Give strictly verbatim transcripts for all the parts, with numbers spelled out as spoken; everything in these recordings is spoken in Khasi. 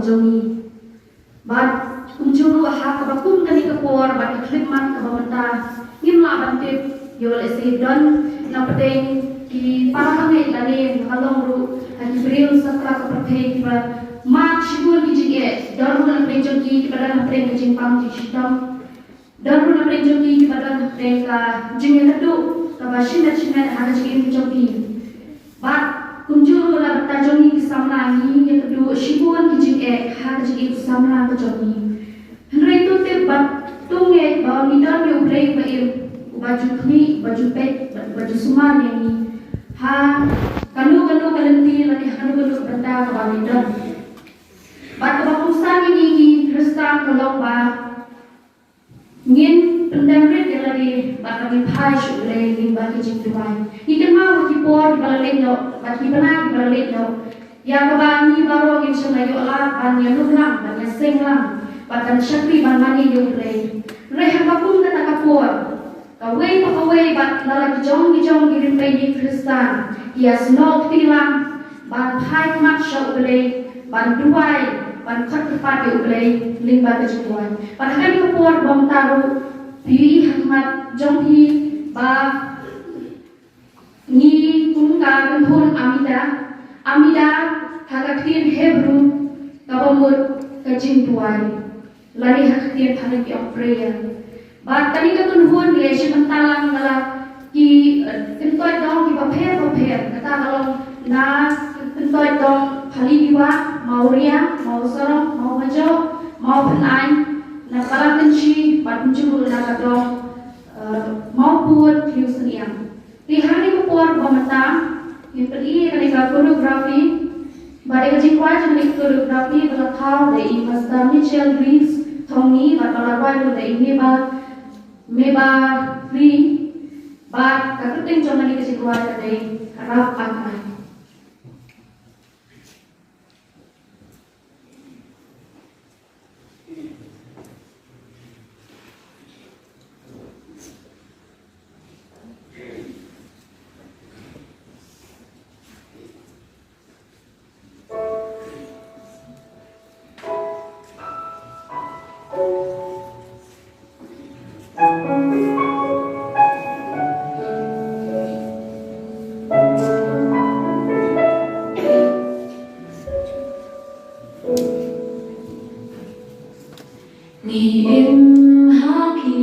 jong ngi. Bad kumjuh ruh ha kaba kum kane ka por bad ka khyllipmat kaba mynta, ngim lah ban tip ïoh lehse don na pdeng ki para bangeit lane ka long ruh ha ki briew satra ka pyrthei kiba mad shibun ki jingeh, don ruh na pdeng jong ki kiba don na pdeng ka jingpang jingshitom. Don ruh na pdeng jong ki kiba don na pdeng ka jingïakynduh kaba shimet shimet ha ka jingim ka jong ki. Bad kumjuh ruh na bynta jong ngi ki samla ngi ïakynduh shibun ki jingeh ha ka jingim samla ka jong ngi. Hynrei to tip bad to ngeit ba ngi don ïa U Blei uba im, uba ju khmih, uba ju peit bad uba ju sumar ïa ngi ha kano kano ka lynti lane ha kano kano ka bynta kaba ngi don. Bad kaba kongsan ïa ngi ki Khristan ka long ba ngin pyndem rit ïa lade bad ba ngin phai sha U Blei lyngba ki jingduwai. Ngi kynmaw ha ki por kiba la leit noh bad ki bnai kiba la leit noh ïa kaba ngi baroh ngin shym la ïoh lad ban ïalum lang, ban ïaseng lang bad ban shakri ban mane ïa U Blei. Hynrei ha kaba kum kata ka por, kawei pa kawei bad la la ki jong ki jong ki rympei ïing Khristan ki ïasnoh kti lang ban phai khmat sha U Blei, ban duwai, ban khot kyrpad ïa U Blei lyngba ka jingduwai. Bad ha kane ka por ba mynta ruh phi ha khmat jong phi ba ngi kum ka kynhun Amida, Amida ha ka ktien Hebrew kaba mut ka jingduwai. Lane ha ka ktien Phareng ki ong prayer. Bad kane ka kynhun ngi leh shi bynta lang na la ki, eh, kyntoit dong kiba pher bapher, kata ka long na kyntoit dong Phallidiwah, Mawria, Mawsarong, Mawmajoh, Mawpynain, na Balang Kynshi bad kumjuh na ka dong, eh, Mawpud, Hynñiewsynniang. Te ha kane ka por ba mynta ngin pyni ïa kane ka choreography. Bad ïa ka jingkwah jong kane ka choreography ba la thaw da i Master Mitchell Reeves Thongni bad ba la rwai da i Meba, Meba Ri. Bad ka kyrteng jong kane ka jingkwah ka dei Rap Akrai. Ngi im ha ki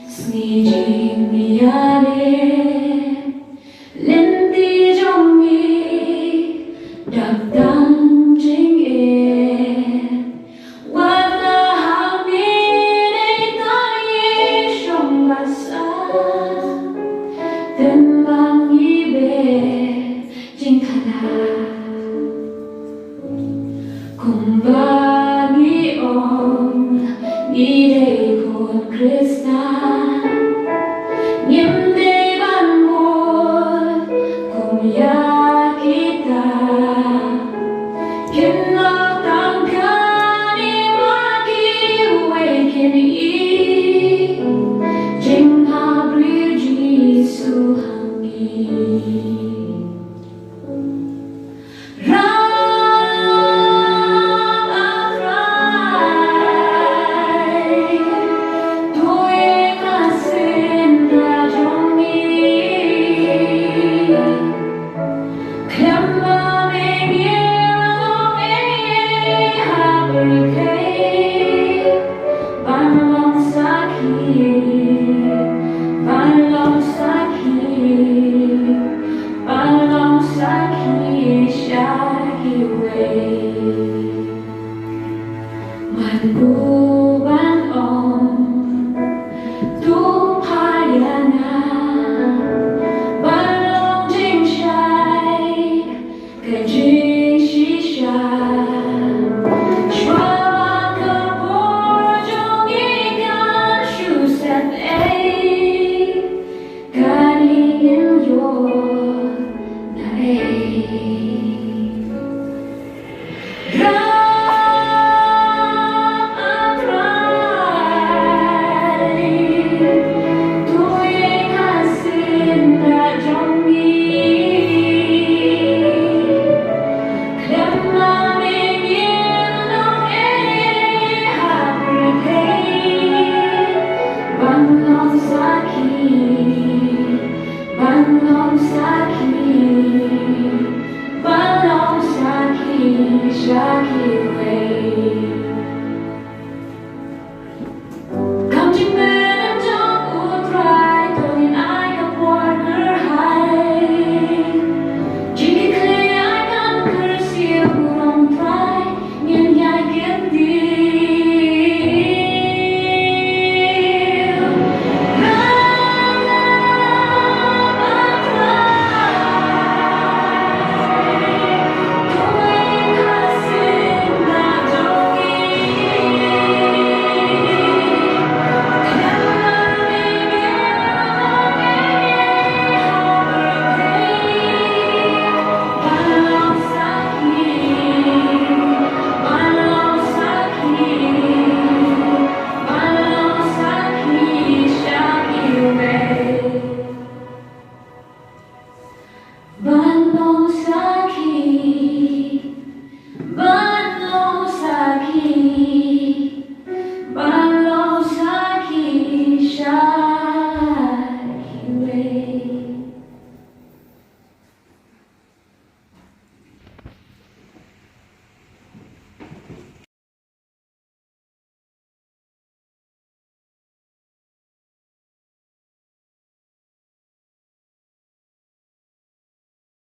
sngi jingïaleh, lynti jong ngi dap tang jingeh. Wat la ha ngi dei tang ïa shong basa, tang ba ngi beh jingkhlad. Kumba ngi ong ngi dei khun Khristan, ngim dei ban mut kum ïa kita. Kin long tang kane ma kiwei kin ïohi jingmabri Jisu ha ngi. Ban long sakhi, ban long sakhi, ban long sakhi sha kiwei. Man bu